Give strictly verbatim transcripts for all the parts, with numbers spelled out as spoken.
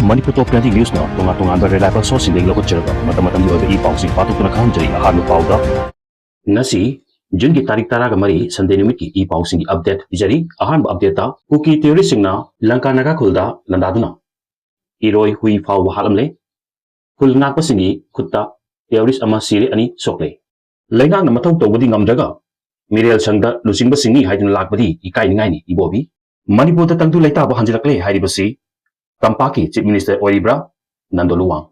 ꯃꯅꯤꯄꯨꯔ ꯇꯣꯞ twenty ꯅ꯭ꯌꯨꯁꯅ ꯇꯣꯉꯥꯟ ꯇꯣꯉꯥꯟꯕ reliable ꯁꯣꯔꯁꯁꯤꯡꯗꯒꯤ ꯂꯧꯈꯠꯆꯔꯒ ꯃꯇꯝ ꯃꯇꯝꯒꯤ ꯑꯣꯏꯕ ꯏ ꯄꯥꯎꯁꯤꯡ ꯄꯥꯊꯣꯛꯇꯨꯅ ꯈꯪꯍꯟꯖꯔꯤ꯫ ꯑꯍꯥꯟꯕ ꯄꯥꯎꯗ, ꯉꯁꯤ ꯖꯨꯟꯒꯤ ꯇꯥꯔꯤꯛ ꯇꯔꯥꯒ ꯃꯔꯤ, ꯁꯟꯗꯦ ꯅꯨꯃꯤꯠꯀꯤ ꯏ ꯄꯥꯎꯁꯤꯡꯒꯤ ꯑꯞꯗꯦꯠ ꯄꯤꯖꯔꯤ꯫ ꯑꯍꯥꯟꯕ ꯑꯞꯗꯦꯠꯇ, ꯀꯨꯀꯤ ꯇꯦꯔꯣꯔꯤꯁꯁꯤꯡꯅ ꯂꯪꯀꯥ ꯅꯥꯒꯥ ꯈꯨꯜꯗ ꯂꯥꯟꯗꯥꯗꯨꯅ ꯏꯔꯣꯏ ꯍꯨꯏ ꯐꯥꯎꯕ ꯍꯥꯠꯂꯝꯂꯦ꯫ ꯈꯨꯜ ꯉꯥꯛꯄꯁꯤꯡꯒꯤ ꯈꯨꯠꯇ ꯇꯦꯔꯣꯔꯤꯁ ꯑꯃ ꯁꯤꯔꯦ, ꯑꯅꯤ ꯁꯣꯛꯂꯦ꯫ ꯂꯩꯉꯥꯛꯅ ꯃꯊꯧ ꯇꯧꯕꯗꯤ ꯉꯝꯗ꯭ꯔꯒ ꯃꯤꯔꯦꯜ ꯁꯪꯗ ꯂꯨꯆꯤꯡꯕꯁꯤꯡꯅꯤ ꯍꯥꯏꯗꯨꯅ ꯂꯥꯛꯄꯗꯤ ꯏꯀꯥꯏꯅꯤꯡꯉꯥꯏꯅꯤ ꯏꯕꯣꯕꯤ꯫ ꯃꯅꯤꯄꯨꯔꯗ ꯇꯪꯗꯨ ꯂꯩꯇꯥꯕ ꯍꯟꯖꯤꯜꯂꯛꯂꯦ ꯍꯥꯏꯔꯤꯕꯁꯤ ꯇꯝꯄꯥꯛꯀꯤ ꯆꯤꯐ ꯃꯤꯅꯤꯁꯇꯔ ꯑꯣꯏꯔꯤꯕ꯭ꯔꯥ ꯅꯟꯗꯣꯂꯨꯋꯥꯡ꯫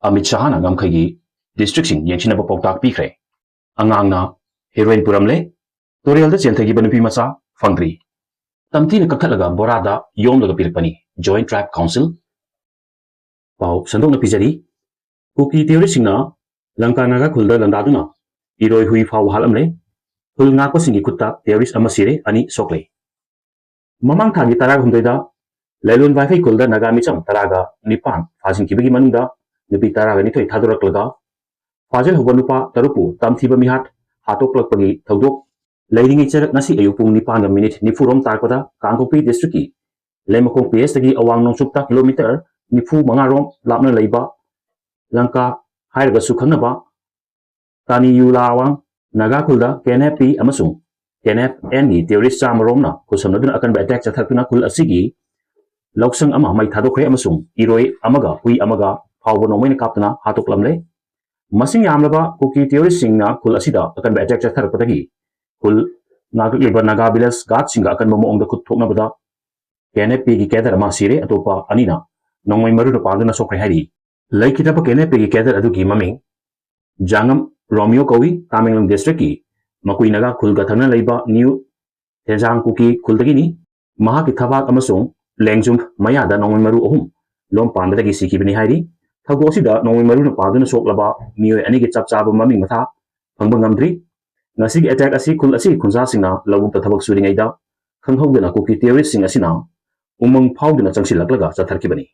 ꯑꯃꯤꯠ ꯁꯍꯥꯅ ꯉꯝꯈꯩꯒꯤ ꯗꯤꯁꯇ꯭ꯔꯤꯛꯁꯤꯡ ꯌꯦꯡꯁꯤꯟꯅꯕ ꯄꯥꯎꯇꯥꯛ ꯄꯤꯈ꯭ꯔꯦ꯫ ꯑꯉꯥꯡꯅ ꯍꯦꯔꯣꯏꯟ ꯄꯨꯔꯝꯂꯦ꯫ ꯇꯨꯔꯦꯜꯗ ꯆꯦꯟꯊꯈꯤꯕ ꯅꯨꯄꯤ ꯃꯆꯥ ꯐꯪꯗ꯭ꯔꯤ꯫ ꯇꯝꯊꯤꯅ ꯀꯛꯊꯠꯂꯒ ꯕꯣꯔꯥꯗ ꯌꯣꯝꯂꯒ ꯄꯤꯔꯛꯄꯅꯤ꯫ ꯖꯣꯏꯟꯠ ꯇ꯭ꯔꯥꯏꯕ ꯀꯥꯎꯟꯁꯤꯜ꯫ ꯄꯥꯎ ꯁꯟꯗꯣꯛꯅ ꯄꯤꯖꯔꯤ꯫ ꯀꯨꯀꯤ ꯇꯦꯔꯣꯔꯤꯁꯁꯤꯡꯅ ꯂꯪꯀꯥ ꯅꯥꯒꯥ ꯈꯨꯜꯗ ꯂꯥꯟꯗꯥꯗꯨꯅ ꯏꯔꯣꯏ ꯍꯨꯏ ꯐꯥꯎꯕ ꯍꯥꯠꯂꯝꯂꯦ꯫ ꯈꯨꯜ ꯉꯥꯛꯄꯁꯤꯡꯒꯤ ꯈꯨꯠꯇ ꯇꯦꯔꯣꯔꯤꯁ ꯑꯃ ꯁꯤꯔꯦ, ꯑꯅꯤ ꯁꯣꯛꯂꯦ꯫ ꯃꯃꯥꯡ ꯊꯥꯒꯤ ꯇꯔꯥꯍꯨꯝꯗꯣꯏꯗ ꯂꯩꯂꯣꯟ ꯋꯥꯏꯐꯩ ꯈꯨꯜꯗ ꯅꯥꯒꯥ ꯃꯤꯆꯝ ꯇꯔꯥꯒ ꯅꯤꯄꯥꯟ ꯐꯥꯖꯤꯟꯈꯤꯕꯒꯤ ꯃꯅꯨꯡꯗ ꯅꯨꯄꯤ ꯇꯔꯥꯒ ꯅꯤꯊꯣꯏ ꯊꯥꯗꯣꯔꯛꯂꯒ ꯐꯥꯖꯤꯜꯍꯧꯕ ꯅꯨꯄꯥ ꯇꯔꯨꯛꯄꯨ ꯇꯝꯊꯤꯕ ꯃꯤꯍꯥꯠ ꯍꯥꯠꯇꯣꯛꯂꯛꯄꯒꯤ ꯊꯧꯗꯣꯛ ꯂꯩꯔꯤꯉꯩ ꯆꯔꯛ ꯉꯁꯤ ꯑꯌꯨꯛ ꯄꯨꯡ ꯅꯤꯄꯥꯟꯒ ꯃꯤꯅꯤꯠ ꯅꯤꯐꯨ ꯔꯣꯝ ꯇꯥꯔꯛꯄꯗ ꯀꯥꯡꯄꯣꯛꯄꯤ ꯗꯤꯁꯇ꯭ꯔꯤꯛꯀꯤ ꯂꯩꯃꯈꯣꯡ ꯄꯤ ꯑꯦꯁꯇꯒꯤ ꯑꯋꯥꯡ ꯅꯣꯡꯆꯨꯞꯇ ꯀꯤꯂꯣꯃꯤꯇꯔ ꯅꯤꯐꯨ ꯃꯉꯥ ꯔꯣꯝ ꯂꯥꯞꯅ ꯂꯩꯕ ꯂꯪꯀꯥ ꯍꯥꯏꯔꯒꯁꯨ ꯈꯪꯅꯕ ꯇꯥꯅꯤꯌꯨꯂꯥꯋꯥꯡ ꯅꯥꯒꯥ ꯈꯨꯜꯗ ꯀꯦ ꯑꯦꯟ ꯑꯦꯐ ꯄꯤ ꯑꯃꯁꯨꯡ ꯀꯦ ꯑꯦꯟ ꯑꯦꯐ ꯑꯦꯟꯒꯤ ꯇꯦꯔꯣꯔꯤꯁ ꯆꯥꯝꯃ ꯔꯣꯝꯅ ꯈꯨꯠꯁꯝꯅꯗꯨꯅ ꯑꯀꯟꯕ ꯑꯦꯇꯦꯛ ꯆꯠꯊꯔꯛꯇꯨꯅ ꯈꯨꯜ ꯑꯁꯤꯒꯤ ꯂꯧꯁꯪ ꯑꯃ ꯃꯩ ꯊꯥꯗꯣꯛꯈ꯭ꯔꯦ ꯑꯃꯁꯨꯡ ꯏꯔꯣꯏ ꯑꯃꯒ ꯍꯨꯏ ꯑꯃꯒ ꯐꯥꯎꯕ ꯅꯣꯡꯃꯩꯅ ꯀꯥꯞꯇꯨꯅ ꯍꯥꯠꯇꯣꯛꯂꯝꯂꯦ꯫ ꯃꯁꯤꯡ ꯌꯥꯝꯂꯕ ꯀꯨꯀꯤ ꯇꯦꯔꯣꯔꯤꯁꯁꯤꯡꯅ ꯈꯨꯜ ꯑꯁꯤꯗ ꯑꯀꯟꯕ ꯑꯦꯇꯦꯛ ꯆꯠꯊꯔꯛꯄꯗꯒꯤ ꯈꯨꯜ ꯉꯥꯛꯂꯛꯂꯤꯕ ꯅꯥꯒꯥ ꯚꯤꯂꯦꯖ ꯒꯥꯔꯗꯁꯤꯡꯒ ꯑꯀꯟꯕ ꯃꯑꯣꯡꯗ ꯈꯨꯠ ꯊꯣꯛꯅꯕꯗ ꯀꯦ ꯑꯦꯟ ꯑꯦꯐ ꯄꯤꯒꯤ ꯀꯦꯗꯔ ꯑꯃ ꯁꯤꯔꯦ, ꯑꯇꯣꯞꯄ ꯑꯅꯤꯅ ꯅꯣꯡꯃꯩ ꯃꯔꯨꯅ ꯄꯥꯟꯗꯨꯅ ꯁꯣꯛꯈ꯭ꯔꯦ ꯍꯥꯏꯔꯤ꯫ ꯂꯩꯈꯤꯗ꯭ꯔꯕ ꯀꯦ ꯑꯦꯟ ꯑꯦꯐ ꯄꯤꯒꯤ ꯀꯦꯗꯔ ꯑꯗꯨꯒꯤ ꯃꯃꯤꯡ ꯖꯥꯉꯝ ꯔꯣꯃꯤꯌꯣ ꯀꯧꯏ, ꯇꯥꯃꯦꯡꯂꯣꯡ ꯗꯤꯁꯇ꯭ꯔꯤꯛꯀꯤ ꯃꯀꯨꯏ ꯅꯥꯒꯥ ꯈꯨꯜꯒ ꯊꯪꯅꯅ ꯂꯩꯕ ꯅ꯭ꯌꯨ ꯊꯦꯟꯖꯥꯡ ꯀꯨꯀꯤ ꯈꯨꯜꯗꯒꯤꯅꯤ꯫ ꯃꯍꯥꯛꯀꯤ ꯊꯕꯥꯛ ꯑꯃꯁꯨꯡ ꯂꯦꯡꯖꯨꯝ ꯃꯌꯥꯗ ꯅꯣꯡꯃꯩ ꯃꯔꯨ ꯑꯍꯨꯝ ꯂꯣꯝ ꯄꯥꯟꯕꯗꯒꯤ ꯁꯤꯈꯤꯕꯅꯤ ꯍꯥꯏꯔꯤ꯫ ꯊꯧꯗꯣꯛ ꯑꯁꯤꯗ ꯅꯣꯡꯃꯩ ꯃꯔꯨꯅ ꯄꯥꯟꯗꯨꯅ ꯁꯣꯛꯂꯕ ꯃꯤꯑꯣꯏ ꯑꯅꯤꯒꯤ ꯆꯞ ꯆꯥꯕ ꯃꯃꯤꯡ ꯃꯊꯥ ꯐꯪꯕ ꯉꯝꯗ꯭ꯔꯤ꯫ ꯉꯁꯤꯒꯤ ꯑꯦꯇꯦꯛ ꯑꯁꯤ ꯈꯨꯜ ꯑꯁꯤꯒꯤ ꯈꯨꯟꯖꯥꯁꯤꯡꯅ ꯂꯧꯕꯨꯛꯇ ꯊꯕꯛ ꯁꯨꯔꯤꯉꯩꯗ ꯈꯪꯍꯧꯗꯅ ꯀꯨꯀꯤ ꯇꯦꯔꯣꯔꯤꯁꯁꯤꯡ ꯑꯁꯤꯅ ꯎꯃꯪ ꯐꯥꯎꯗꯨꯅ ꯆꯪꯁꯤꯜꯂꯛꯂꯒ ꯆꯠꯊꯔꯛꯈꯤꯕꯅꯤ꯫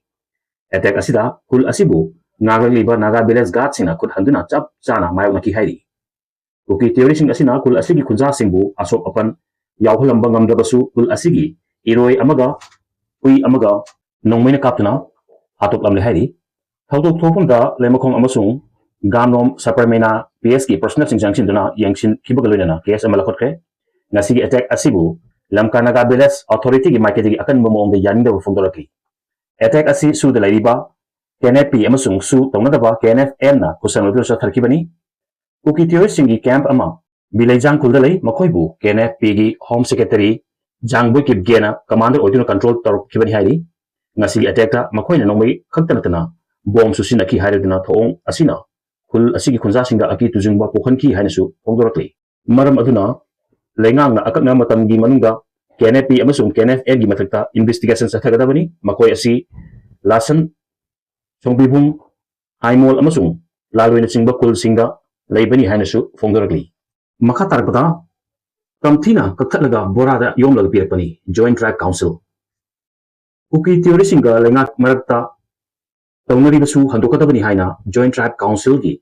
ꯑꯦꯇꯦꯛ ꯑꯁꯤꯗ ꯈꯨꯜ ꯑꯁꯤꯕꯨ ꯉꯥꯛꯂꯛꯂꯤꯕ ꯅꯥꯒꯥ ꯚꯤꯂꯦꯖ ꯒꯥꯔꯗꯁꯤꯡꯅ ꯈꯨꯠ ꯍꯟꯗꯨꯅ ꯆꯞ ꯆꯥꯅ ꯃꯥꯌꯣꯛꯅꯈꯤ ꯍꯥꯏꯔꯤ꯫ ꯀꯨꯀꯤ ꯇꯦꯔꯣꯔꯤꯁꯁꯤꯡ ꯑꯁꯤꯅ ꯈꯨꯜ ꯑꯁꯤꯒꯤ ꯈꯨꯟꯖꯥꯁꯤꯡꯕꯨ ꯑꯁꯣꯛ ꯑꯄꯟ ꯌꯥꯎꯍꯜꯂꯝꯕ ꯉꯝꯗ꯭ꯔꯕꯁꯨ ꯈꯨꯜ ꯑꯁꯤꯒꯤ ꯏꯔꯣꯏ ꯑꯃꯒ ꯍꯨꯏ ꯑꯃꯒ ꯅꯣꯡꯃꯩꯅ ꯀꯥꯞꯇꯨꯅ ꯍꯥꯠꯇꯣꯛꯂꯝꯂꯦ ꯍꯥꯏꯔꯤ꯫ ꯊꯧꯗꯣꯛ ꯊꯣꯛꯐꯝꯗ ꯂꯩꯃꯈꯣꯡ ꯑꯃꯁꯨꯡ ꯒꯥꯝꯂꯣꯝ ꯁꯄꯔꯃꯦꯅꯥ ꯄꯤ ꯑꯦꯁꯀꯤ ꯄꯔꯁꯣꯅꯦꯜꯁꯤꯡ ꯆꯪꯁꯤꯟꯗꯨꯅ ꯌꯦꯡꯁꯤꯟꯈꯤꯕꯒ ꯂꯣꯏꯅꯅ ꯀꯦꯁ ꯑꯃ ꯂꯧꯈꯠꯈ꯭ꯔꯦ꯫ ꯉꯁꯤꯒꯤ ꯑꯦꯇꯦꯛ ꯑꯁꯤꯕꯨ ꯂꯝꯀꯥ ꯅꯥꯒꯥ ꯚꯤꯂꯦꯖ ꯑꯣꯊꯣꯔꯤꯇꯤꯒꯤ ꯃꯥꯏꯀꯩꯗꯒꯤ ꯑꯀꯟꯕ ꯃꯑꯣꯡꯗ ꯌꯥꯅꯤꯡꯗꯕ ꯐꯣꯡꯗꯣꯔꯛꯂꯤ꯫ ꯑꯦꯇꯦꯛ ꯑꯁꯤ ꯁꯨꯗ ꯂꯩꯔꯤꯕ ꯀꯦ ꯑꯦꯟ ꯑꯦꯐ ꯄꯤ ꯑꯃꯁꯨꯡ ꯁꯨ ꯇꯧꯅꯗꯕ ꯀꯦ ꯑꯦꯟ ꯑꯦꯐ ꯑꯦꯟꯅ ꯈꯨꯠꯁꯝꯅꯗꯨꯅ ꯆꯠꯊꯔꯛꯈꯤꯕꯅꯤ꯫ ꯀꯨꯀꯤ ꯇꯦꯔꯣꯔꯤꯁꯁꯤꯡꯒꯤ ꯀꯦꯝꯞ ꯑꯃ ꯕꯤꯂꯩꯖꯥꯡ ꯈꯨꯜꯗ ꯂꯩ꯫ ꯃꯈꯣꯏꯕꯨ ꯀꯦ ꯑꯦꯟ ꯑꯦꯐ ꯄꯤꯒꯤ ꯍꯣꯝ ꯁꯦꯀ꯭ꯔꯦꯇꯔꯤ ꯖꯥꯡꯕꯣꯏ ꯀꯤꯞꯒꯦꯅ ꯀꯃꯥꯟꯗꯔ ꯑꯣꯏꯗꯨꯅ ꯀꯟꯇ꯭ꯔꯣꯜ ꯇꯧꯔꯛꯈꯤꯕꯅꯤ ꯍꯥꯏꯔꯤ꯫ ꯉꯁꯤꯒꯤ ꯑꯦꯇꯦꯛꯇ ꯃꯈꯣꯏꯅ ꯅꯣꯡꯃꯩ ꯈꯛꯇ ꯅꯠꯇꯅ ꯕꯣꯝꯁꯨ ꯁꯤꯖꯤꯟꯅꯈꯤ ꯍꯥꯏꯔꯗꯨꯅ ꯊꯧꯑꯣꯡ ꯑꯁꯤꯅ ꯈꯨꯜ ꯑꯁꯤꯒꯤ ꯈꯨꯟꯖꯥꯁꯤꯡꯗ ꯑꯀꯤ ꯇꯨꯖꯨꯡꯕ ꯄꯣꯛꯍꯟꯈꯤ ꯍꯥꯏꯅꯁꯨ ꯐꯣꯡꯗꯣꯔꯛꯂꯤ꯫ ꯃꯔꯝ ꯑꯗꯨꯅ ꯂꯩꯉꯥꯛꯅ ꯑꯀꯛꯅꯕ ꯃꯇꯝꯒꯤ ꯃꯅꯨꯡꯗ ꯀꯦ ꯑꯦꯟ ꯑꯦꯐ ꯄꯤ ꯑꯃꯁꯨꯡ ꯀꯦ ꯑꯦꯟ ꯑꯦꯐ ꯑꯦꯟꯒꯤ ꯃꯊꯛꯇ ꯏꯟꯚꯦꯁꯇꯤꯒꯦꯁꯟ ꯆꯠꯊꯒꯗꯕꯅꯤ꯫ ꯃꯈꯣꯏ ꯑꯁꯤ ꯂꯥꯁꯟ, ꯁꯣꯡꯕꯤꯕꯨꯡ, ꯑꯥꯏꯃꯣꯜ ꯑꯃꯁꯨꯡ ꯂꯥꯂꯣꯏꯅꯆꯤꯡꯕ ꯈꯨꯜꯁꯤꯡꯗ ꯂꯩꯕꯅꯤ ꯍꯥꯏꯅꯁꯨ ꯐꯣꯡꯗꯣꯔꯛꯂꯤ꯫ ꯃꯈꯥ ꯇꯥꯔꯛꯄꯗ ꯇꯝꯊꯤꯅ ꯀꯛꯊꯠꯂꯒ ꯕꯣꯔꯥꯗ ꯌꯣꯝꯂꯒ ꯄꯤꯔꯛꯄꯅꯤ꯫ ꯖꯣꯏꯟꯠ ꯇ꯭ꯔꯥꯏꯕ ꯀꯥꯎꯟꯁꯤꯜ꯫ ꯀꯨꯀꯤ ꯇꯦꯔꯣꯔꯤꯁꯁꯤꯡꯒ ꯂꯩꯉꯥꯛ ꯃꯔꯛꯇ ꯇꯧꯅꯔꯤꯕꯁꯨ ꯍꯟꯗꯣꯛꯀꯗꯕꯅꯤ ꯍꯥꯏꯅ ꯖꯣꯏꯟꯠ ꯇ꯭ꯔꯥꯏꯕ ꯀꯥꯎꯟꯁꯤꯜꯒꯤ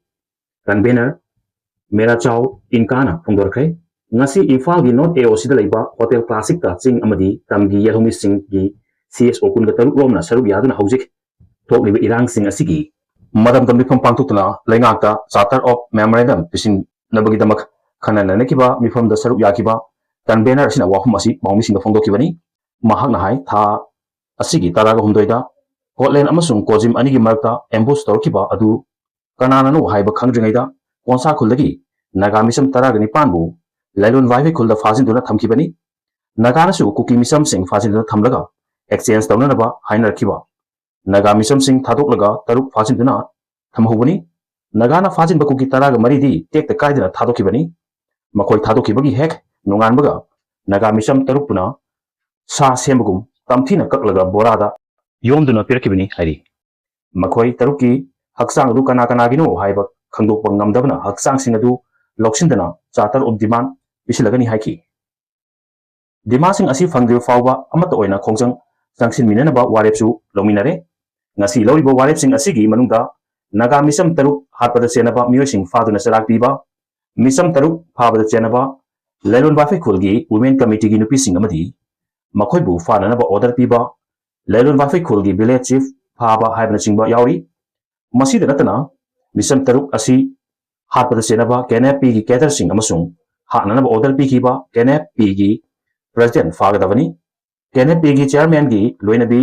ꯀꯟꯚꯦꯅꯔ ꯃꯦꯔꯥꯆꯥꯎ ꯏꯟꯀꯥꯅ ꯐꯣꯡꯗꯣꯔꯛꯈ꯭ꯔꯦ꯫ ꯉꯁꯤ ꯏꯝꯐꯥꯜꯒꯤ ꯅꯣꯔꯠ ꯑꯦ ꯑꯣ ꯁꯤꯗ ꯂꯩꯕ ꯍꯣꯇꯦꯜ ꯀ꯭ꯂꯥꯁꯤꯛꯇ ꯆꯤꯡ ꯑꯃꯗꯤ ꯇꯝꯒꯤ ꯌꯦꯜꯍꯧꯃꯤꯁꯤꯡꯒꯤ ꯁꯤ ꯑꯦꯁ ꯑꯣ ꯀꯨꯟꯒ ꯇꯔꯨꯛ ꯔꯣꯝꯅ ꯁꯔꯨꯛ ꯌꯥꯗꯨꯅ ꯍꯧꯖꯤꯛ ꯊꯣꯛꯂꯤꯕ ꯏꯔꯥꯡꯁꯤꯡ ꯑꯁꯤꯒꯤ ꯃꯔꯝꯗ ꯃꯤꯐꯝ ꯄꯥꯡꯊꯣꯛꯇꯨꯅ ꯂꯩꯉꯥꯛꯇ ꯆꯥꯔꯇꯔ ꯑꯣꯐ ꯃꯦꯃꯣꯔꯦꯟꯗꯝ ꯄꯤꯁꯤꯟꯅꯕꯒꯤꯗꯃꯛ ꯈꯟꯅ ꯅꯩꯅꯈꯤꯕ ꯃꯤꯐꯝꯗ ꯁꯔꯨꯛ ꯌꯥꯈꯤꯕ ꯀꯟꯚꯦꯅꯔ ꯑꯁꯤꯅ ꯋꯥꯐꯝ ꯑꯁꯤ ꯄꯥꯎꯃꯤꯁꯤꯡꯗ ꯐꯣꯡꯗꯣꯛꯈꯤꯕꯅꯤ꯫ ꯃꯍꯥꯛꯅ ꯍꯥꯏ, ꯊꯥ ꯑꯁꯤꯒꯤ ꯇꯔꯥꯒ ꯍꯨꯝꯗꯣꯏꯗ ꯀꯣꯠꯂꯦꯟ ꯑꯃꯁꯨꯡ ꯀꯣꯖꯤꯝ ꯑꯅꯤꯒꯤ ꯃꯔꯛꯇ ꯑꯦꯝꯕꯨꯁ ꯇꯧꯔꯛꯈꯤꯕ ꯑꯗꯨ ꯀꯅꯥꯅꯅꯣ ꯍꯥꯏꯕ ꯈꯪꯗ꯭ꯔꯤꯉꯩꯗ ꯀꯣꯟꯁꯥ ꯈꯨꯜꯗꯒꯤ ꯅꯥꯒꯥ ꯃꯤꯁꯝ ꯇꯔꯥꯒ ꯅꯤꯄꯥꯟꯕꯨ ꯂꯩꯂꯣꯟ ꯋꯥꯏꯐꯩ ꯈꯨꯜꯗ ꯐꯥꯖꯤꯟꯗꯨꯅ ꯊꯝꯈꯤꯕꯅꯤ꯫ ꯅꯥꯒꯥꯅꯁꯨ ꯀꯨꯀꯤ ꯃꯤꯁꯝꯁꯤꯡ ꯐꯥꯖꯤꯟꯗꯨꯅ ꯊꯝꯂꯒ ꯑꯦꯛꯁꯆꯦꯟꯖ ꯇꯧꯅꯅꯕ ꯍꯥꯏꯅꯔꯛꯈꯤꯕ ꯅꯥꯒꯥ ꯃꯤꯁꯝꯁꯤꯡ ꯊꯥꯗꯣꯛꯂꯒ ꯇꯔꯨꯛ ꯐꯥꯖꯤꯟꯗꯨꯅ ꯊꯝꯍꯧꯕꯅꯤ꯫ ꯅꯥꯒꯥꯅ ꯐꯥꯖꯤꯟꯕ ꯀꯨꯀꯤ ꯇꯔꯥꯒ ꯃꯔꯤꯗꯤ ꯇꯦꯛꯇ ꯀꯥꯏꯗꯅ ꯊꯥꯗꯣꯛꯈꯤꯕꯅꯤ꯫ ꯃꯈꯣꯏ ꯊꯥꯗꯣꯛꯈꯤꯕꯒꯤ ꯍꯦꯛ ꯅꯣꯡꯉꯥꯟꯕꯒ ꯅꯥꯒꯥ ꯃꯤꯁꯝ ꯇꯔꯨꯛ ꯄꯨꯅ ꯁꯥ ꯁꯦꯝꯕꯒꯨꯝ ꯇꯝꯊꯤꯅ ꯀꯛꯂꯒ ꯕꯣꯔꯥꯗ ꯌꯣꯝꯗꯨꯅ ꯄꯤꯔꯛꯈꯤꯕꯅꯤ ꯍꯥꯏꯔꯤ꯫ ꯃꯈꯣꯏ ꯇꯔꯨꯛꯀꯤ ꯍꯛꯆꯥꯡ ꯑꯗꯨ ꯀꯅꯥ ꯀꯅꯥꯒꯤꯅꯣ ꯍꯥꯏꯕ ꯈꯪꯗꯣꯛꯄ ꯉꯝꯗꯕꯅ ꯍꯛꯆꯥꯡꯁꯤꯡ ꯑꯗꯨ ꯂꯧꯁꯤꯟꯗꯅ ꯆꯥꯔꯇꯔ ꯑꯣꯐ ꯗꯤꯃꯥꯟ ꯄꯤꯁꯤꯜꯂꯒꯅꯤ ꯍꯥꯏꯈꯤ꯫ ꯗꯤꯃꯥꯟꯁꯤꯡ ꯑꯁꯤ ꯐꯪꯗ꯭ꯔꯤꯕ ꯐꯥꯎꯕ ꯑꯃꯠꯇ ꯑꯣꯏꯅ ꯈꯣꯡꯖꯪ ꯆꯪꯁꯤꯟꯃꯤꯟꯅꯅꯕ ꯋꯥꯔꯦꯞꯁꯨ ꯂꯧꯃꯤꯟꯅꯔꯦ꯫ ꯉꯁꯤ ꯂꯧꯔꯤꯕ ꯋꯥꯔꯦꯞꯁꯤꯡ ꯑꯁꯤꯒꯤ ꯃꯅꯨꯡꯗ ꯅꯥꯒꯥ ꯃꯤꯁꯝ ꯇꯔꯨꯛ ꯍꯥꯠꯄꯗ ꯆꯦꯟꯅꯕ ꯃꯤꯑꯣꯏꯁꯤꯡ ꯐꯥꯗꯨꯅ ꯆꯔꯥꯛ ꯄꯤꯕ, ꯃꯤꯁꯝ ꯇꯔꯨꯛ ꯐꯥꯕꯗ ꯆꯦꯟꯅꯕ ꯂꯩꯂꯣꯟ ꯋꯥꯏꯐꯩ ꯈꯨꯜꯒꯤ ꯋꯨꯃꯦꯟ ꯀꯃꯤꯇꯤꯒꯤ ꯅꯨꯄꯤꯁꯤꯡ ꯑꯃꯗꯤ ꯃꯈꯣꯏꯕꯨ ꯐꯥꯅꯅꯕ ꯑꯣꯔꯗꯔ ꯄꯤꯕ, ꯂꯩꯂꯣꯟ ꯋꯥꯏꯐꯩ ꯈꯨꯜꯒꯤ ꯚꯤꯂꯦꯖ ꯆꯤꯐ ꯐꯥꯕ ꯍꯥꯏꯕꯅꯆꯤꯡꯕ ꯌꯥꯎꯔꯤ꯫ ꯃꯁꯤꯗ ꯅꯠꯇꯅ ꯃꯤꯆꯝ ꯇꯔꯨꯛ ꯑꯁꯤ ꯍꯥꯠꯄꯗ ꯆꯦꯟꯅꯕ ꯀꯦꯟ ꯑꯦꯐ ꯄꯤꯒꯤ ꯀꯦꯗꯔꯁꯤꯡ ꯑꯃꯁꯨꯡ ꯍꯥꯠꯅꯅꯕ ꯑꯣꯔꯗꯔ ꯄꯤꯈꯤꯕ ꯀꯦꯟ ꯑꯦꯐ ꯄꯤꯒꯤ ꯄ꯭ꯔꯦꯁꯤꯗꯦꯟ ꯐꯥꯒꯗꯕꯅꯤ꯫ ꯀꯦꯟ ꯑꯦꯐ ꯄꯤꯒꯤ ꯆꯤꯌꯥꯔꯃꯦꯟꯒꯤ ꯂꯣꯏꯅꯕꯤ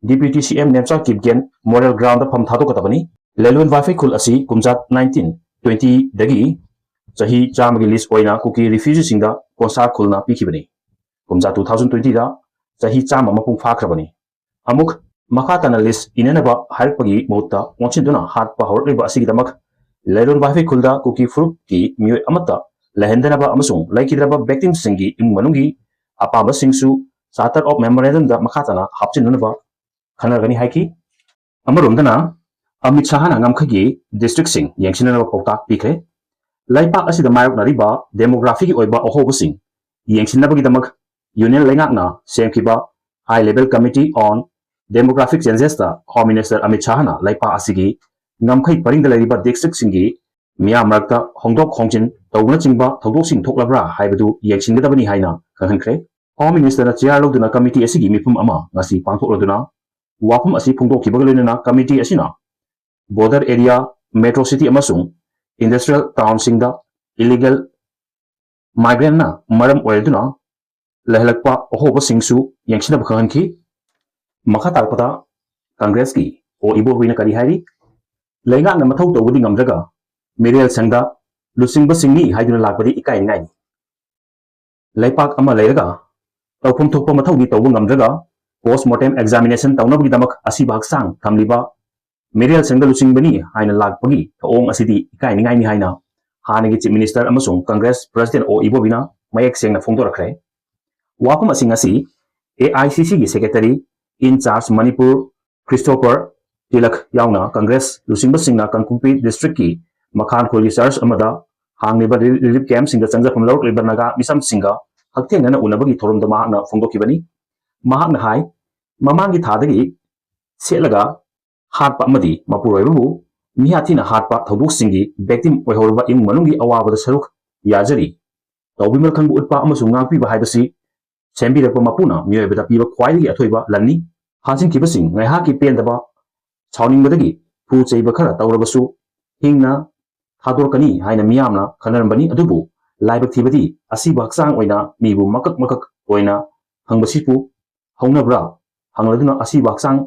ꯗꯤꯄ꯭ꯌꯨꯇꯤ ꯁꯤ M Nemcha Kipgen moral ground ꯐꯝ ꯊꯥꯗꯣꯛꯀꯗꯕꯅꯤ꯫ ꯂꯦꯂꯣꯟ ꯋꯥꯏꯐꯩꯈꯨꯜ ꯑꯁꯤ ꯀꯨꯝꯖꯥ ꯅꯥꯏꯟꯇꯤꯟ ꯇ꯭ꯋꯦꯟꯇꯤꯗꯒꯤ ꯆꯍꯤ ꯆꯥꯝꯃꯒꯤ ꯂꯤꯁ ꯑꯣꯏꯅ ꯀꯨꯀꯤ ꯔꯤꯐ꯭ꯌꯨꯖꯤꯁꯤꯡꯗ ꯀꯣꯟꯁꯥ ꯈꯨꯜꯅ ꯄꯤꯈꯤꯕꯅꯤ꯫ ꯀꯨꯝꯖꯥ ꯇꯨ ꯊꯥꯎꯖꯟ ꯇ꯭ꯋꯦꯟꯇꯤꯗ ꯆꯍꯤ ꯆꯥꯝꯃ ꯃꯄꯨꯡ ꯐꯥꯈ꯭ꯔꯕꯅꯤ꯫ ꯑꯃꯨꯛ ꯃꯈꯥ ꯇꯥꯅ ꯂꯤꯁ ꯏꯅꯅꯕ ꯍꯥꯏꯔꯛꯄꯒꯤ ꯃꯍꯨꯠꯇ ꯑꯣꯟꯁꯤꯟꯗꯨꯅ ꯍꯥꯠꯄ ꯍꯧꯔꯛꯂꯤꯕ ꯑꯁꯤꯒꯤꯗꯃꯛ ꯂꯩꯔꯣꯟ ꯋꯥꯏꯐꯩ ꯈꯨꯜꯗ ꯀꯨꯀꯤ ꯐꯨꯔꯨꯞꯀꯤ ꯃꯤꯑꯣꯏ ꯑꯃꯠꯇ ꯂꯩꯍꯟꯗꯅꯕ ꯑꯃꯁꯨꯡ ꯂꯩꯈꯤꯗ꯭ꯔꯕ ꯚꯤꯛꯇꯤꯝꯁꯤꯡꯒꯤ ꯏꯃꯨꯡ ꯃꯅꯨꯡꯒꯤ ꯑꯄꯥꯝꯕꯁꯤꯡꯁꯨ ꯆꯥꯔꯇꯔ ꯑꯣꯐ ꯃꯦꯃꯣꯔꯦꯟꯗꯝꯗ ꯃꯈꯥ ꯇꯥꯅ ꯍꯥꯞꯆꯤꯟꯅꯅꯕ ꯈꯟꯅꯔꯒꯅꯤ ꯍꯥꯏꯈꯤ꯫ ꯑꯃꯔꯣꯝꯗꯅ ꯑꯃꯤꯠ ꯁꯥꯍꯅ ꯉꯝꯈꯩꯒꯤ ꯗꯤꯁꯇ꯭ꯔꯤꯛꯁꯤꯡ ꯌꯦꯡꯁꯤꯟꯅꯅꯕ ꯄꯥꯎꯇꯥꯛ ꯄꯤꯈ꯭ꯔꯦ꯫ ꯂꯩꯄꯥꯛ ꯑꯁꯤꯗ ꯃꯥꯌꯣꯛꯅꯔꯤꯕ ꯗꯦꯃꯣꯒ꯭ꯔꯥꯐꯤꯒꯤ ꯑꯣꯏꯕ ꯑꯍꯣꯕꯁꯤꯡ ꯌꯦꯡꯁꯤꯟꯅꯕꯒꯤꯗꯃꯛ ꯌꯨꯅꯤꯌꯟ ꯂꯩꯉꯥꯛꯅ ꯁꯦꯝꯈꯤꯕ ꯍꯥꯏ ꯂꯦꯚꯦꯜ ꯀꯃꯤꯇꯤ ꯑꯣꯟ ꯗꯦꯃꯣꯒ꯭ꯔꯥꯐꯤꯛ ꯆꯦꯟꯖꯦꯁꯇ ꯍꯣꯝ ꯃꯤꯅꯤꯁꯇꯔ ꯑꯃꯤꯠ ꯁꯥꯍꯅ ꯂꯩꯄꯥꯛ ꯑꯁꯤꯒꯤ ꯉꯝꯈꯩ ꯄꯔꯤꯡꯗ ꯂꯩꯔꯤꯕ ꯗꯤꯁꯇ꯭ꯔꯤꯛꯁꯤꯡꯒꯤ ꯃꯤꯌꯥꯝ ꯃꯔꯛꯇ ꯍꯣꯡꯗꯣꯛ ꯍꯣꯡꯖꯤꯟ ꯇꯧꯕꯅꯆꯤꯡꯕ ꯊꯧꯗꯣꯛꯁꯤꯡ ꯊꯣꯛꯂꯕ꯭ꯔꯥ ꯍꯥꯏꯕꯗꯨ ꯌꯦꯡꯁꯤꯟꯒꯗꯕꯅꯤ ꯍꯥꯏꯅ ꯈꯪꯍꯟꯈ꯭ꯔꯦ꯫ ꯍꯣꯝ ꯃꯤꯅꯤꯁꯇꯔꯅ ꯆꯤꯌꯥꯔ ꯂꯧꯗꯨꯅ ꯀꯃꯤꯇꯤ ꯑꯁꯤꯒꯤ ꯃꯤꯐꯝ ꯑꯃ ꯉꯁꯤ ꯄꯥꯡꯊꯣꯛꯂꯗꯨꯅ ꯋꯥꯐꯝ ꯑꯁꯤ ꯐꯣꯡꯗꯣꯛꯈꯤꯕꯒ ꯂꯣꯏꯅꯅ ꯀꯃꯤꯇꯤ ꯑꯁꯤꯅ ꯕꯣꯔꯗꯔ ꯑꯦꯔꯤꯌꯥ, ꯃꯦꯇ꯭ꯔꯣ ꯁꯤꯇꯤ ꯑꯃꯁꯨꯡ ꯏꯟꯗꯁꯇ꯭ꯔꯤꯌꯦꯜ ꯇꯥꯎꯟꯁꯤꯡꯗ ꯏꯂꯤꯒꯦꯜ ꯃꯥꯏꯒ꯭ꯔꯦꯟꯅ ꯃꯔꯝ ꯑꯣꯏꯔꯗꯨꯅ ꯂꯩꯍꯜꯂꯛꯄ ꯑꯍꯣꯕꯁꯤꯡꯁꯨ ꯌꯦꯡꯁꯤꯟꯅꯕ ꯈꯪꯍꯟꯈꯤ꯫ ꯃꯈꯥ ꯇꯥꯔꯛꯄꯗ ꯀꯪꯒ꯭ꯔꯦꯁꯀꯤ ꯑꯣ ꯏꯕꯣꯕꯤꯅ ꯀꯔꯤ ꯍꯥꯏꯔꯤ? ꯂꯩꯉꯥꯛꯅ ꯃꯊꯧ ꯇꯧꯕꯗꯤ ꯉꯝꯗ꯭ꯔꯒ ꯃꯤꯔꯦꯜ ꯁꯪꯗ ꯂꯨꯆꯤꯡꯕꯁꯤꯡꯅꯤ ꯍꯥꯏꯗꯨꯅ ꯂꯥꯛꯄꯗꯤ ꯏꯀꯥꯏꯅꯤꯡꯉꯥꯏꯅꯤ꯫ ꯂꯩꯄꯥꯛ ꯑꯃ ꯂꯩꯔꯒ ꯇꯧꯐꯝ ꯊꯣꯛꯄ ꯃꯊꯧꯗꯤ ꯇꯧꯕ ꯉꯝꯗ꯭ꯔꯒ ꯄꯣꯁ ꯃꯣꯔꯇꯦꯝ ꯑꯦꯛꯖꯥꯃꯤꯅꯦꯁꯟ ꯇꯧꯅꯕꯒꯤꯗꯃꯛ ꯑꯁꯤꯕ ꯍꯛꯆꯥꯡ ꯊꯝꯂꯤꯕ ꯃꯤꯔꯦꯜ ꯁꯪꯗ ꯂꯨꯆꯤꯡꯕꯅꯤ ꯍꯥꯏꯅ ꯂꯥꯛꯄꯒꯤ ꯊꯧꯑꯣꯡ ꯑꯁꯤꯗꯤ ꯏꯀꯥꯏꯅꯤꯡꯉꯥꯏꯅꯤ ꯍꯥꯏꯅ ꯍꯥꯟꯅꯒꯤ ꯆꯤꯐ ꯃꯤꯅꯤꯁꯇꯔ ꯑꯃꯁꯨꯡ ꯀꯪꯒ꯭ꯔꯦꯁ ꯄ꯭ꯔꯦꯁꯤꯗꯦꯟ ꯑꯣ ꯏꯕꯣꯕꯤꯅ ꯃꯌꯦꯛ ꯁꯦꯡꯅ ꯐꯣꯡꯗꯣꯔꯛꯈ꯭ꯔꯦ꯫ ꯋꯥꯐꯝ ꯑꯁꯤꯡ ꯑꯁꯤ ꯑꯦ ꯑꯥꯏ ꯁꯤ ꯁꯤꯒꯤ ꯁꯦꯀ꯭ꯔꯦꯇꯔꯤ ꯏꯟ ꯆꯥꯔꯖ ꯃꯅꯤꯄꯨꯔ ꯈ꯭ꯔꯤꯁꯇꯣꯐꯔ ꯇꯤꯂꯛ ꯌꯥꯎꯅ ꯀꯪꯒ꯭ꯔꯦꯁ ꯂꯨꯆꯤꯡꯕꯁꯤꯡꯅ ꯀꯥꯡꯄꯣꯛꯄꯤ ꯗꯤꯁꯇ꯭ꯔꯤꯛꯀꯤ ꯃꯈꯥꯟꯈꯣꯜꯒꯤ ꯆꯔꯆ ꯑꯃꯗ ꯍꯥꯡꯂꯤꯕ ꯔꯤ-, ꯔꯤꯂꯤꯐ ꯀꯦꯝꯞꯁꯤꯡꯗ ꯆꯪꯖꯐꯝ ꯂꯧꯔꯛꯂꯤꯕ ꯅꯥꯒꯥ ꯃꯤꯆꯝꯁꯤꯡꯒ ꯍꯛꯊꯦꯡꯅꯅ ꯎꯅꯕꯒꯤ ꯊꯧꯔꯝꯗ ꯃꯍꯥꯛꯅ ꯐꯣꯡꯗꯣꯛꯈꯤꯕꯅꯤ꯫ ꯃꯍꯥꯛꯅ ꯍꯥꯏ, ꯃꯃꯥꯡꯒꯤ ꯊꯥꯗꯒꯤ ꯁꯦꯠꯂꯒ ꯍꯥꯠꯄ ꯑꯃꯗꯤ ꯃꯄꯨꯔꯣꯏꯕꯕꯨ ꯃꯤꯍꯥꯠ ꯊꯤꯅ ꯍꯥꯠꯄ ꯊꯧꯗꯣꯛꯁꯤꯡꯒꯤ ꯚꯤꯛꯇꯤꯝ ꯑꯣꯏꯍꯧꯔꯕ ꯏꯃꯨꯡ ꯃꯅꯨꯡꯒꯤ ꯑꯋꯥꯕꯗ ꯁꯔꯨꯛ ꯌꯥꯖꯔꯤ꯫ ꯇꯧꯕꯤꯃꯜ ꯈꯪꯕ ꯎꯠꯄ ꯑꯃꯁꯨꯡ ꯉꯥꯛꯄꯤꯕ ꯍꯥꯏꯕꯁꯤ ꯁꯦꯝꯕꯤꯔꯛꯄ ꯃꯄꯨꯅ ꯃꯤꯑꯣꯏꯕꯗ ꯄꯤꯕ ꯈ꯭ꯋꯥꯏꯗꯒꯤ ꯑꯊꯣꯏꯕ ꯂꯟꯅꯤ꯫ ꯐꯥꯖꯤꯟꯈꯤꯕꯁꯤꯡ ꯉꯥꯏꯍꯥꯛꯀꯤ ꯄꯦꯟꯗꯕ, ꯁꯥꯎꯅꯤꯡꯕꯗꯒꯤ ꯐꯨ ꯆꯩꯕ ꯈꯔ ꯇꯧꯔꯕꯁꯨ ꯍꯤꯡꯅ ꯊꯥꯗꯣꯔꯛꯀꯅꯤ ꯍꯥꯏꯅ ꯃꯤꯌꯥꯝꯅ ꯈꯟꯅꯔꯝꯕꯅꯤ꯫ ꯑꯗꯨꯕꯨ ꯂꯥꯏꯕꯛ ꯊꯤꯕꯗꯤ ꯑꯁꯤꯕ ꯍꯛꯆꯥꯡ ꯑꯣꯏꯅ ꯃꯤꯕꯨ ꯃꯀꯛ ꯃꯀꯛ ꯑꯣꯏꯅ ꯍꯪꯕꯁꯤꯕꯨ ꯍꯧꯅꯕ꯭ꯔꯥ ꯍꯪꯂꯗꯨꯅ ꯑꯁꯤꯕ ꯍꯛꯆꯥꯡ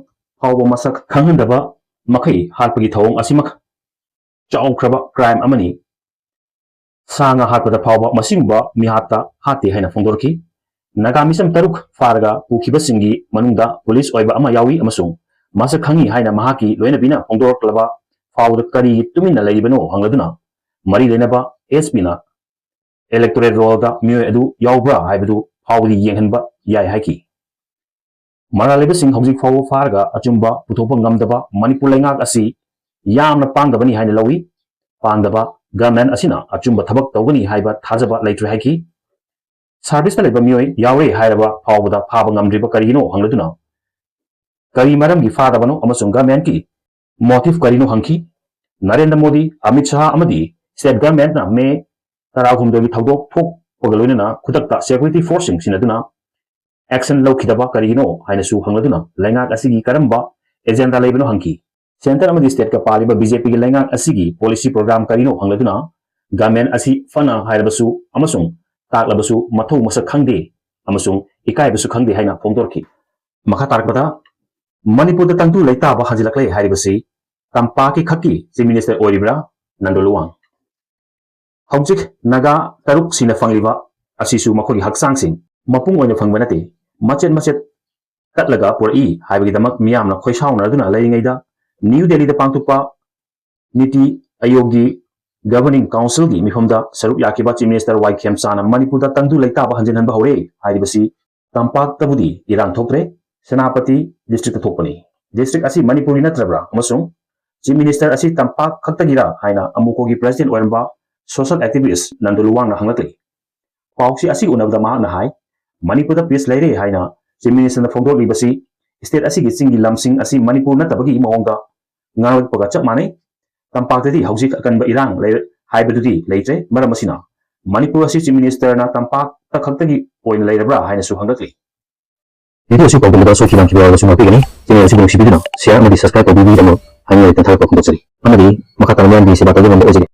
ꯐꯥꯎꯕ ꯃꯁꯛ ꯈꯪꯍꯟꯗꯕ ꯃꯈꯩ ꯍꯥꯠꯄꯒꯤ ꯊꯧꯑꯣꯡ ꯑꯁꯤꯃꯛ ꯆꯥꯎꯈ꯭ꯔꯕ crime ꯑꯃꯅꯤ꯫ ꯁꯥ ꯉꯥ ꯍꯥꯠꯄꯗ ꯐꯥꯎꯕ ꯃꯁꯤꯒꯨꯝꯕ ꯃꯤꯍꯥꯠꯇ ꯍꯥꯠꯇꯦ ꯍꯥꯏꯅ ꯐꯣꯡꯗꯣꯔꯛꯈꯤ꯫ ꯅꯥꯒꯥ ꯃꯤꯁꯝ ꯇꯔꯨꯛ ꯐꯥꯔꯒ ꯄꯨꯈꯤꯕꯁꯤꯡꯒꯤ ꯃꯅꯨꯡꯗ ꯄꯨꯂꯤꯁ ꯑꯣꯏꯕ ꯑꯃ ꯌꯥꯎꯏ ꯑꯃꯁꯨꯡ ꯃꯁꯛ ꯈꯪꯉꯤ ꯍꯥꯏꯅ ꯃꯍꯥꯛꯀꯤ ꯂꯣꯏꯅꯕꯤꯅ ꯐꯣꯡꯗꯣꯔꯛꯂꯕ ꯐꯥꯎꯕꯗ ꯀꯔꯤꯒꯤ ꯇꯨꯃꯤꯟꯅ ꯂꯩꯔꯤꯕꯅꯣ ꯍꯪꯂꯗꯨꯅ ꯃꯔꯤ ꯂꯩꯅꯕ SP ꯅ electoral roll ꯗ ꯃꯤꯑꯣꯏ ꯑꯗꯨ ꯌꯥꯎꯕ꯭ꯔꯥ ꯍꯥꯏꯕꯗꯨ ꯐꯥꯎꯕꯗꯤ ꯌꯦꯡꯍꯟꯕ ꯌꯥꯏ ꯍꯥꯏꯈꯤ꯫ ꯃꯔꯥꯜ ꯂꯩꯕꯁꯤꯡ ꯍꯧꯖꯤꯛ ꯐꯥꯎꯕ ꯐꯥꯔꯒ ꯑꯆꯨꯝꯕ ꯄꯨꯊꯣꯛꯄ ꯉꯝꯗꯕ ꯃꯅꯤꯄꯨꯔ ꯂꯩꯉꯥꯛ ꯑꯁꯤ ꯌꯥꯝꯅ ꯄꯥꯡꯗꯕꯅꯤ ꯍꯥꯏꯅ ꯂꯧꯏ꯫ ꯄꯥꯡꯗꯕ government ꯑꯁꯤꯅ ꯑꯆꯨꯝꯕ ꯊꯕꯛ ꯇꯧꯒꯅꯤ ꯍꯥꯏꯕ ꯊꯥꯖꯕ ꯂꯩꯇ꯭ꯔꯦ ꯍꯥꯏꯈꯤ꯫ Service ꯇ ꯂꯩꯕ ꯃꯤꯑꯣꯏ ꯌꯥꯎꯔꯦ ꯍꯥꯏꯔꯕ ꯐꯥꯎꯕꯗ ꯐꯥꯕ ꯉꯝꯗ꯭ꯔꯤꯕ ꯀꯔꯤꯒꯤꯅꯣ ꯍꯪꯂꯗꯨꯅ ꯀꯔꯤ ꯃꯔꯝꯒꯤ ꯐꯥꯗꯕꯅꯣ ꯑꯃꯁꯨꯡ government ꯀꯤ motive ꯀꯔꯤꯅꯣ ꯍꯪꯈꯤ꯫ ꯅꯔꯦꯟꯗ꯭ꯔ ꯃꯣꯗꯤ, ꯑꯃꯤꯠ ꯁꯥꯍ ꯑꯃꯗꯤ state government ꯅ May ꯇꯔꯥꯍꯨꯝꯗꯣꯏꯒꯤ ꯊꯧꯗꯣꯛ ꯊꯣꯛꯄꯒ ꯂꯣꯏꯅꯅ ꯈꯨꯗꯛꯇ security force ꯁꯤꯡ ꯁꯤꯟꯅꯗꯨꯅ action ꯂꯧꯈꯤꯗꯕ ꯀꯔꯤꯒꯤꯅꯣ ꯍꯥꯏꯅꯁꯨ ꯍꯪꯂꯗꯨꯅ ꯂꯩꯉꯥꯛ ꯑꯁꯤꯒꯤ ꯀꯔꯝꯕ agenda ꯂꯩꯕꯅꯣ ꯍꯪꯈꯤ꯫ Centre ꯑꯃꯗꯤ state ꯀ ꯄꯥꯜꯂꯤꯕ BJP ꯒꯤ ꯂꯩꯉꯥꯛ ꯑꯁꯤꯒꯤ policy program ꯀꯔꯤꯅꯣ ꯍꯪꯂꯗꯨꯅ government ꯑꯁꯤ ꯐꯅ ꯍꯥꯏꯔꯕꯁꯨ ꯑꯃꯁꯨꯡ ꯇꯥꯛꯂꯕꯁꯨ ꯃꯊꯧ ꯃꯁꯛ ꯈꯪꯗꯦ ꯑꯃꯁꯨꯡ ꯏꯀꯥꯏꯕꯁꯨ ꯈꯪꯗꯦ ꯍꯥꯏꯅ ꯐꯣꯡꯗꯣꯔꯛꯈꯤ꯫ ꯃꯈꯥ ꯇꯥꯔꯛꯄꯗ ꯃꯅꯤꯄꯨꯔꯗ ꯇꯪꯗꯨ ꯂꯩꯇꯥꯕ ꯍꯟꯖꯤꯜꯂꯛꯂꯦ ꯍꯥꯏꯔꯤꯕꯁꯤ ꯇꯝꯄꯥꯛꯀꯤ ꯈꯛꯀꯤ Chief Minister ꯑꯣꯏꯔꯤꯕ꯭ꯔꯥ ꯅꯟꯗꯣ ꯂꯨꯋꯥꯡ? ꯍꯧꯖꯤꯛ ꯅꯥꯒꯥ ꯇꯔꯨꯛ ꯁꯤꯅ ꯐꯪꯂꯤꯕ ꯑꯁꯤꯁꯨ ꯃꯈꯣꯏꯒꯤ ꯍꯛꯆꯥꯡꯁꯤꯡ ꯃꯄꯨꯡ ꯑꯣꯏꯅ ꯐꯪꯕ ꯅꯠꯇꯦ, ꯃꯆꯦꯠ ꯃꯆꯦꯠ ꯇꯠꯂꯒ ꯄꯨꯔꯛꯏ ꯍꯥꯏꯕꯒꯤꯗꯃꯛ ꯃꯤꯌꯥꯝꯅ ꯈꯣꯏꯁꯥꯎꯅꯗꯨꯅ ꯂꯩꯔꯤꯉꯩꯗ ꯅ꯭ꯌꯨ ꯗꯦꯜꯂꯤꯗ ꯄꯥꯡꯊꯣꯛꯄ ꯅꯤꯇꯤ ꯑꯌꯣꯒꯒꯤ governing council ꯒꯤ ꯃꯤꯐꯝꯗ ꯁꯔꯨꯛ ꯌꯥꯈꯤꯕ Chief Minister ꯋꯥꯏ ꯈꯦꯝꯆꯥꯅ ꯃꯅꯤꯄꯨꯔꯗ ꯇꯪꯗꯨ ꯂꯩꯇꯥꯕ ꯍꯟꯖꯤꯟꯍꯟꯕ ꯍꯧꯔꯦ ꯍꯥꯏꯔꯤꯕꯁꯤ ꯇꯝꯄꯥꯛꯇꯕꯨꯗꯤ ꯏꯔꯥꯡ ꯊꯣꯛꯇ꯭ꯔꯦ, ꯁꯦꯅꯥꯄꯇꯤ district ꯇ ꯊꯣꯛꯄꯅꯤ꯫ District ꯑꯁꯤ ꯃꯅꯤꯄꯨꯔꯒꯤ ꯅꯠꯇ꯭ꯔꯕ꯭ꯔꯥ ꯑꯃꯁꯨꯡ Chief Minister ꯑꯁꯤ ꯇꯝꯄꯥꯛ ꯈꯛꯇꯒꯤꯔꯥ ꯍꯥꯏꯅ ꯑꯃꯨꯀꯣꯒꯤ president ꯑꯣꯏꯔꯝꯕ social activist ꯅꯟꯗꯨ ꯂꯨꯋꯥꯡꯅ ꯍꯪꯂꯛꯂꯤ꯫ ꯄꯥꯎꯆꯦ ꯑꯁꯤ ꯎꯅꯕꯗ ꯃꯍꯥꯛꯅ ꯍꯥꯏ, ꯃꯅꯤꯄꯨꯔꯗ peace ꯂꯩꯔꯦ ꯍꯥꯏꯅ Chief Minister ꯅ ꯐꯣꯡꯗꯣꯛꯂꯤꯕꯁꯤ state ꯑꯁꯤꯒꯤ ꯆꯤꯡꯒꯤ ꯂꯝꯁꯤꯡ ꯑꯁꯤ ꯃꯅꯤꯄꯨꯔ ꯅꯠꯇꯕꯒꯤ ꯃꯑꯣꯡꯗ ꯉꯥꯡꯂꯛꯄꯒ ꯆꯞ ꯃꯥꯟꯅꯩ꯫ ꯇꯝꯄꯥꯛꯇꯗꯤ ꯍꯧꯖꯤꯛ ꯑꯀꯟꯕ ꯏꯔꯥꯡ ꯂꯩ ꯍꯥꯏꯕꯗꯨꯗꯤ ꯂꯩꯇ꯭ꯔꯦ꯫ ꯃꯔꯝ ꯑꯁꯤꯅ ꯃꯅꯤꯄꯨꯔ ꯑꯁꯤ Chief Minister ꯅ ꯇꯝꯄꯥꯛꯇ ꯈꯛꯇꯒꯤ ꯑꯣꯏꯅ ꯂꯩꯔꯕ꯭ꯔꯥ ꯍꯥꯏꯅꯁꯨ ꯍꯪꯂꯛꯂꯤ꯫ Video ꯑꯁꯤ ꯄꯥꯎꯗꯝꯕꯗ ꯁꯣꯏꯈꯤꯕ ꯂꯥꯟꯈꯤꯕ ꯌꯥꯎꯔꯕꯁꯨ ꯉꯥꯛꯄꯤꯒꯅꯤ꯫ Channel ꯑꯁꯤꯕꯨ ꯅꯨꯡꯁꯤꯕꯤꯗꯨꯅ share ꯑꯃꯗꯤ subscribe ꯇꯧꯕꯤꯕꯒꯤꯗꯃꯛ ꯍꯥꯏꯅꯤꯡꯉꯥꯏ ꯂꯩꯇꯅ ꯊꯥꯒꯠꯄ ꯐꯣꯡꯗꯣꯛꯆꯔꯤ꯫ ꯑꯃꯗꯤ ꯃꯈꯥ ꯇꯥꯅ ꯃꯤꯌꯥꯝꯒꯤ ꯁꯦꯕꯥ ꯇꯧꯖꯕ ꯉꯝꯕ ꯑꯣꯏꯖꯒꯦ꯫